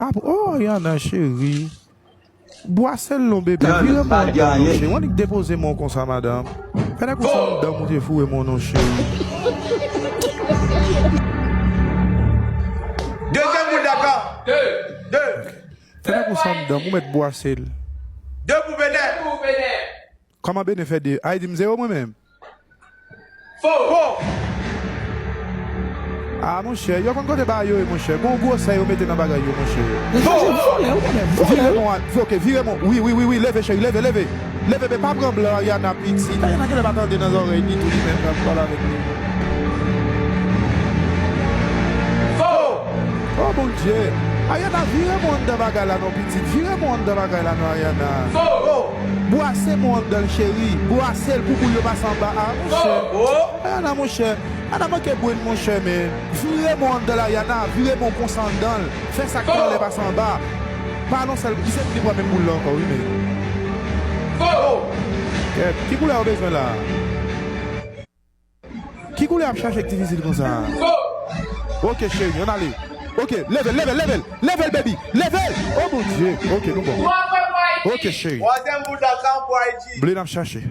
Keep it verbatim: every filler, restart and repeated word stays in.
Ap, oh, Ariana, cheri. Bwase l non, bebe. Vire men w anndan non, cheri. W annik depoze men w konsa, madanm. Fè nèg ou sa anndan, ou te foure men w non, cheri. Dezyèm moun dakò. De. De. Fè nèg ou sa anndan, ou mèt bwase l. De pou Benè. Kòman Benè fè de? Ay, di m zewo mwen menm. Fo! Fo! Ah, monchè, yo konn kote bagay yo ye, monchè. Gon gwosè yo mete nan bagay yo, monchè. Fo! Vole, ou konnen, vole. Vire men w, ok, vire men w. Wi, wi, wi, wi, leve, cheri, leve, leve. Leve, be, pa pran blan, Ariana, pitit. Ariana genlè pa tande nan zòrèy li tou, li menm k ap pale avèk li. Fo! Oh, Bondye. Ariana, vire men w anndan bagay la non, pitit. Vire men w anndan bagay la non, Ariana. Fo! Bwase men w anndan l, cheri. Bwase l pou boul yo pase anba a, monchè. Fo! Ariana, monchè. Ariana manke brenn, monchè, men. Vire men w anndan l, Ariana. Vire men w konsa anndan l. Fè sa k nan lè pase anba. Pa nan sèl, li se li pran menm boul la ankò, wi, men. Fo! Kèt, ki koulè w bezwen la? Ki koulè ap chache k difisil konsa? Ok, cheri, ann ale. Ok, leve l, leve l, leve l. Leve l, baby. Leve l. Oh, Bondye. Ok, nou bon. Ok, cheri. Twazyèm bouda, kanpway di. Ble n ap chache.